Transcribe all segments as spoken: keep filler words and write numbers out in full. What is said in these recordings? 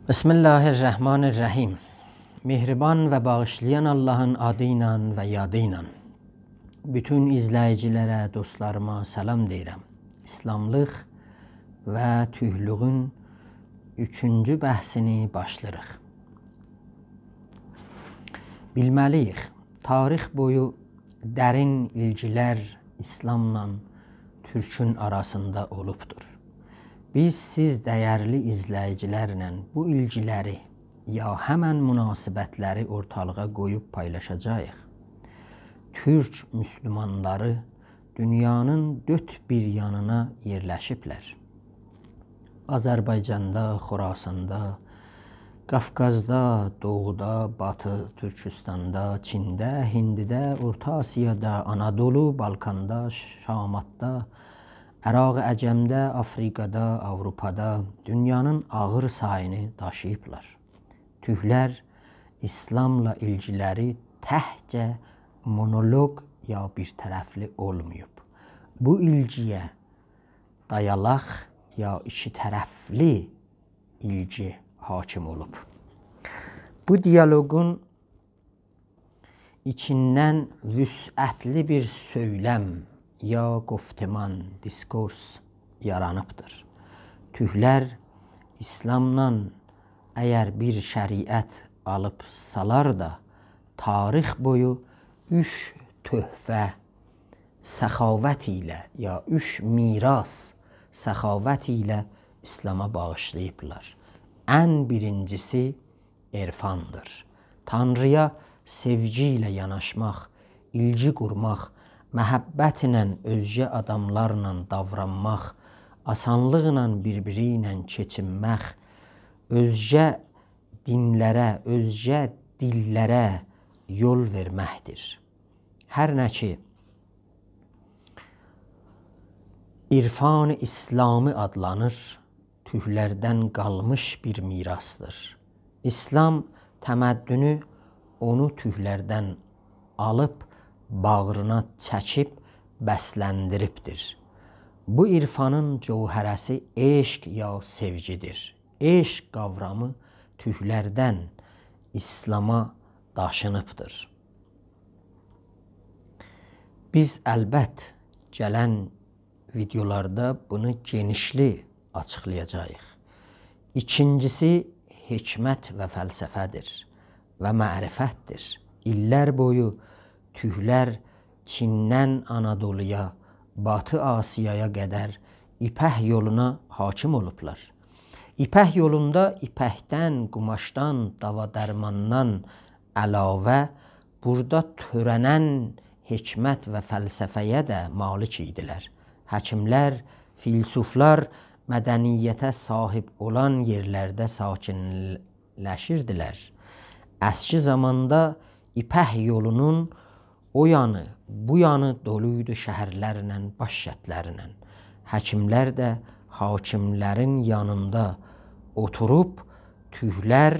بسم الله الرحمن الرحیم. مهربان و باغیشلایان آللاهین آدی ایله و یادی ایله. بوتون ایزله‌ییجی‌لره، دوستلاریما سلام دئییرم. ایسلاملیق و تورکلوگون اوچونجو بحثینی باشلاییریق. بیلمه‌لی‌ییک، تاریخ بویو درین ایلگیلر ایسلاملا تورکون آراسیندا اولوبدور. بیز سیز دیرلی ایزله‌ییجی‌لرله بو ایلگی‌لری یا همن مناسبت‌لری اورتالیغا قویوب پایلاشاجاغیق. تورک مسلمانلاری دونیانین دؤرد بیر یانینا یئرلشیبلر. آذربایجاندا، خوراساندا، قافقازدا، دوغودا، باتی تورکوستاندا، چینده، هیندیده، اورتا آسیادا، آنادولو، بالکاندا، شاماتدا، عراق عجمده، آفریقادا، آوروپادا دونیانین آغیر سایینی داشیییبلار. تورکلر ایسلاملا ایلگی‌لری تکجه مونولوق یا بیر طرفلی اولماییب. بو ایلگی‌یه دایالاق یا ایکی طرفلی ایلگی حاکم اولوب. بو دیالوقون ایچیندن وسعتلی بیر سؤیلم یا گفتمان، دیسکورس یارانیبدیر. تورکلر ایسلامدان اگر بیر شریعت آلیبسالار دا، تاریخ بویو اوچ تحفه سخاوت ایله یا اوچ میراث سخاوت ایله ایسلاما باغیشلاییبلار. ان بیرینجیسی عرفاندیر. تانری‌یا سئوگی ایله یاناشماق، ایلگی قورماق، محبتله اؤزگه آداملارلا داورانماق، آسانلیقلا بیر-بیری ایله کئچینمک، اؤزگه دینلره، اؤزگه دیللره یول وئرمکدیر. هر نه کی، عرفان اسلامی آدلانیر، تورکلردن قالمیش بیر میراثدیر. ایسلام تمدنو اونو تورکلردن آلیب، باغرینا چکیب، بسلندیریبدیر. بو عرفانین جوهره‌سی عشق یا سئوگی‌دیر. عشق قاورامی تورکلردن ایسلاما داشینیبدیر. بیز البت گلن ویدئولاردا بونو گئنیشلی آچیقلایاجاغیق. ایکینجیسی حکمت و فلسفه‌دیر و معرفتدیر. ایللر بویو تورکلر چیندن آنادولویا، باتی آسیایا قدر ایپک یولونا حاکم اولوبلار. ایپک یولوندا ایپکدن، قوماشدان، داوا درماندان علاوه بورادا تؤره‌نن حکمت و فلسفه‌یه ده مالیک ایدیلر. حکیملر، فیلسوفلار مدنیته صاحیب اولان یئرلرده ساکنلشیردیلر. اسکی زاماندا ایپک یولونون او یانی، بو یانی دولویدو شهرلرله، باشکندلرله. حکیملر ده حاکیملرین یانیندا اوتوروب تورکلر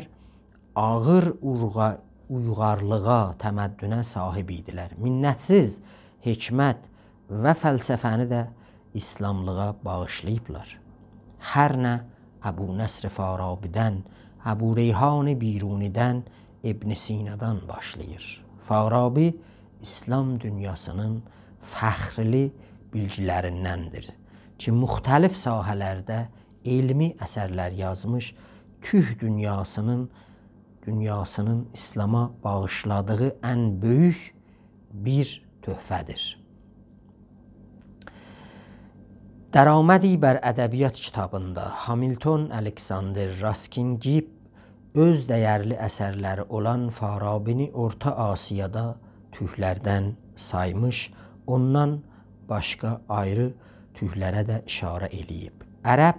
آغیر اویغا-، اویغارلیغا، تمدنه صاحیب ایدیلر. منت‌سیز حکمت و فلسفه‌نی ده ایسلاملیغا باغیشلاییبلار. هر نه ابونصر فارابی‌دن، ابوریحان بیرونی‌دن، ابن سینادان باشلاییر. فارابی ایسلام دونیاسینین فخرلی بیلگیلریندندیر کی، مختلف ساحه‌لرده علمی اثرلر یازمیش، تورک دونیاسینین، دونیاسینین ایسلاما باغیشلادیغی ان بؤیوک بیر تحفه‌دیر. درآمدی بر ادبیات کیتابیندا هامیلتون الکساندر راسکین گیب اؤز دیرلی اثرلری اولان فارابی‌نی اورتا آسیادا تورکلردن سایمیش، اوندان باشقا آیری تورکلره ده ایشاره ائله‌ییب. عرب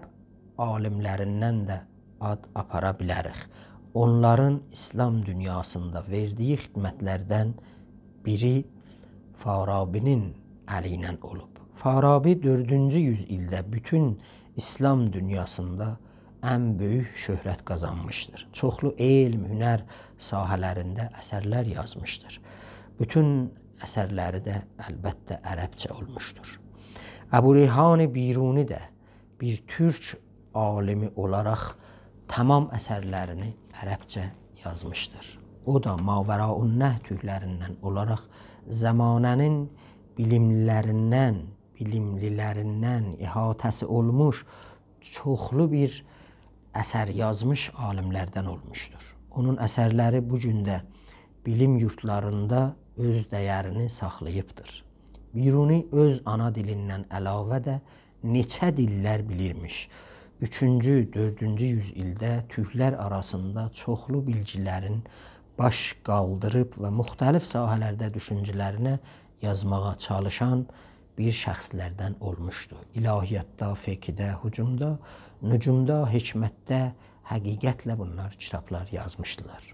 عالیملریندن ده آد آپارا بیلریک. اونلارین ایسلام دونیاسیندا وئردیگی خدمتلردن بیری فارابی‌نین الی ایله اولوب. فارابی دؤردونجو یوز ایلده بوتون ایسلام دونیاسیندا ان بؤیوک شهرت قازانمیشدیر. چوخلو علم، هنر ساحه‌لرینده اثرلر یازمیشدیر. بوتون اثرلری ده البته عربجه اولموشدور. ابوریحان بیرونی ده بیر تورک عالیمی اولاراق تمام اثرلرینی عربجه یازمیشدیر. او دا ماوراءالنهر تورکلریندن اولاراق زمانه‌نین بیلیملی‌لریندن، بیلیملی‌لریندن احاطه‌سی اولموش چوخلو بیر اثر یازمیش عالیملردن اولموشدور. اونون اثرلری بو گون ده بیلیم یوردلاریندا اؤز دَیَرینی ساخلاییبدیر. بیرونی اؤز آنا دیلیندن علاوه ده نئچه دیللر بیلیرمیش. اوچونجو، دؤردونجو یوز ایلده تورکلر آراسیندا چوخلو بیلگی‌لرین باش قالدیریب و مختلف ساحه‌لرده دوشونجه‌لرینی یازماغا چالیشان بیر شخصلردن اولموشدو. الهیاتدا، فقهده، هجومدا، نجومدا، حکمتده حقیقتله بونلار کیتابلار یازمیشدیلار.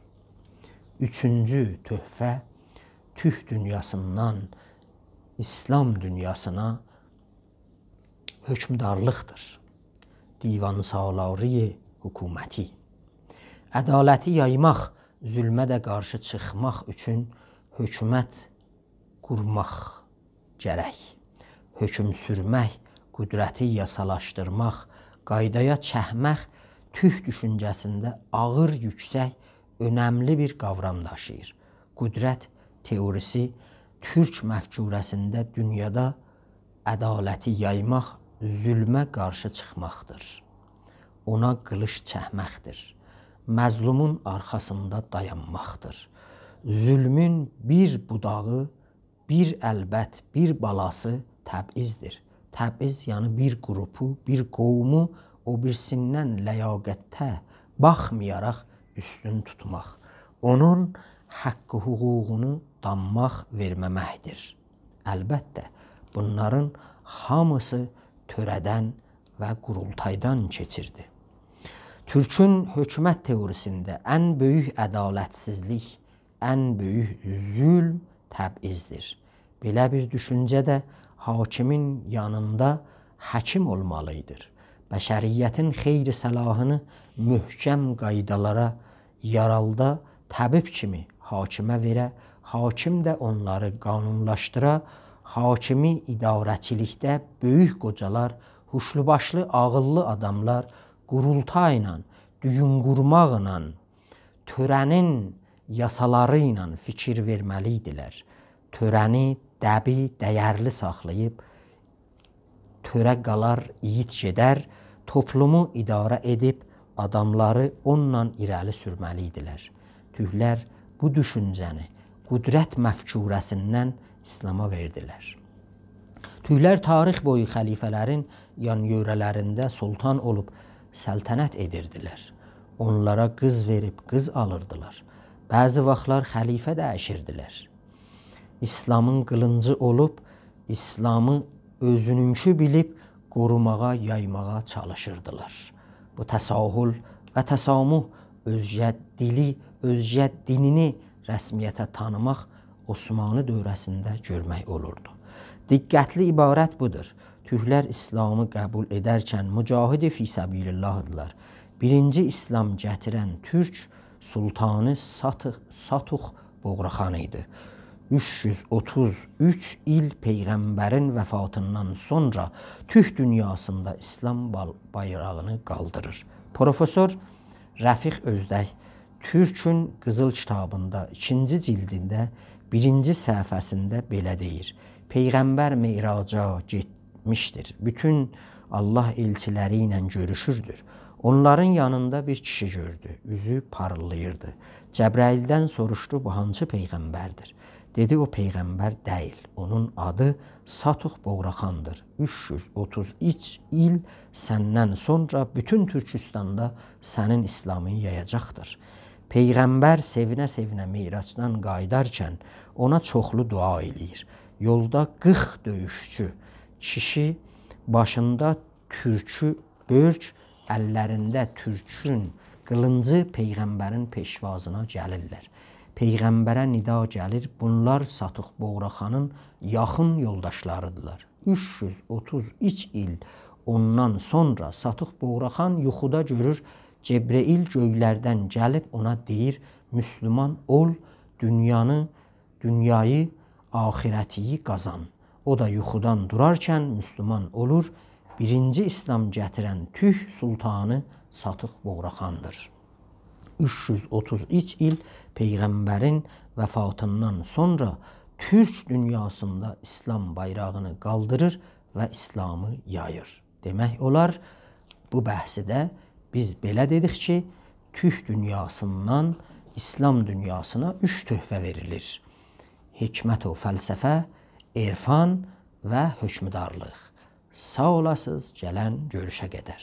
اوچونجو تحفه تورک دونیاسیندان ایسلام دونیاسینا حکمدارلیقدیر. دیوان‌سالاری حکومتی. عدالتی یایماق، ظلمه ده قارشی چیخماق اوچون حکومت قورماق گرک. حکم سورمک، قدرتی یاسالاشدیرماق، قایدایا چکمک تورک دوشونجه‌سینده آغیر، یوکسک، اؤنملی بیر قاورام داشیییر. قدرت تئوریسی تورک مفکوره‌سینده دونیادا عدالتی یایماق، ظلمه قارشی چیخماقدیر. اونا قیلیش چکمکدیر. مظلومون آرخاسیندا دایانماقدیر. ظلمون بیر بوداغی، بیر البت، بیر بالاسی تبعیضدیر. تبعیض، یعنی بیر گروپو، بیر قومو او بیریسیندن لیاقته باخمایاراق اوستون توتماق. اونون حق حقوقونو دانماق، وئرمه‌مکدیر. البته، بونلارین هامیسی تؤره‌دن و قورولتایدان کئچیردی. تورکون حکومت تئوریسینده ان بؤیوک عدالتسیزلیک، ان بؤیوک ظلم تبعیضدیر. بئله بیر دوشونجه ده حاکمین یانیندا حکیم اولمالیدیر. بشریتین خیر و صلاحینی محکم قایدالارا یارالدا، طبیب کیمی حاکمه وئره، حاکم ده اونلاری قانونلاشدیرا، حاکمی اداره‌چیلیکده بؤیوک قوجالار، هوشلو باشلی، عاغیللی آداملار قورولتایلا، دویون قورماقلا، تؤره‌نین یاسالاری ایله فیکیر وئرمه‌لی ایدیلر. تؤره‌نی، دبی دَیَرلی ساخلاییب، تؤره قالار، ایگید گئدر، توپلومو اداره ائدیب آداملاری اونونلا ایره‌لی سورمه‌لی ایدیلر. تورکلر بو دوشونجه‌نی قدرت مفکوره‌سیندن ایسلاما وئردیلر. تورکلر تاریخ بویو خلیفه‌لرین یان-یؤره‌لرینده سلطان اولوب سلطنت ائدیردیلر. اونلارا قیز وئریب قیز آلیردیلار. بعضی واختلار خلیفه دییشیردیلر. ایسلامین قیلینجی اولوب، ایسلامی اؤزونونکو بیلیب قوروماغا، یایماغا چالیشیردیلار. بو تساهل و تسامح، اؤزگه دیلی، اؤزگه دینینی رسمیته تانیماق عثمانلی دؤوره‌سینده گؤرمک اولوردو. دقتلی عبارت بودور: تورکلر ایسلامی قبول ائدرکن مجاهد فی سبیل الله‌دیلار. بیرینجی ایسلام گتیرن تورک سلطانی ساتیق، ساتوق بوغراخان ایدی. اوچ یوز اوتوز اوچ ایل پیغمبرین وفاتیندان سونرا تورک دونیاسیندا ایسلام بال-، بایراغینی قالدیریر. پروفسور رفیق اؤزدک تورکون قیزیل کیتابیندا، ایکینجی جلدینده، بیرینجی صفحه‌سینده بئله دئییر: پیغمبر معراجا گئتمیشدیر. بوتون الله ائلچیلری ایله گؤروشوردور. اونلارین یانیندا بیر کیشی گؤردو. اوزو پاریلداییردی. جبرئیلدن سوروشدو: «بو هانسی پیغمبردیر؟» دئدی: «او پیغمبر دئییل. اونون آدی ساتوق بوغراخاندیر. اوچ یوز اوتوز اوچ ایل سندن سونرا بوتون تورکوستاندا سنین ایسلامینی یایاجاقدیر.» پیغمبر سئوینه-سئوینه معراجدان قاییدارکن اونا چوخلو دعا ائله‌ییر. یولدا قیرخ دؤیوشچو کیشی، باشیندا تورکو بؤرک، اللرینده تورکون قیلینجی، پیغمبرین پیشوازینا گلیرلر. پیغمبره ندا گلیر: «بونلار ساتوق بوغراخانین یاخین یولداشلاریدیرلار.» اوچ یوز اوتوز اوچ ایل اوندان سونرا ساتوق بوغراخان یوخودا گؤرور، جبرئیل گؤیلردن گلیب اونا دئییر: «مسلمان اول، دونیانی، دونیایی، آخرتی قازان.» او دا یوخودان دورارکن مسلمان اولور، بیرینجی ایسلام گتیرن تورک سلطانی ساتیق بوغراخاندیر. اوچ یوز اوتوز اوچ ایل پیغمبرین وفاتیندان سونرا تورک دونیاسیندا ایسلام بایراغینی قالدیریر و ایسلامی یاییر. دئمک اولار، بو بحثده بیز بئله دئدیک کی، تورک دونیاسیندان ایسلام دونیاسینا اوچ تحفه وئریلیر: حکمت و فلسفه، عرفان و حکمدارلیق. ساغ اولاسینیز، گلن گؤروشه قدر.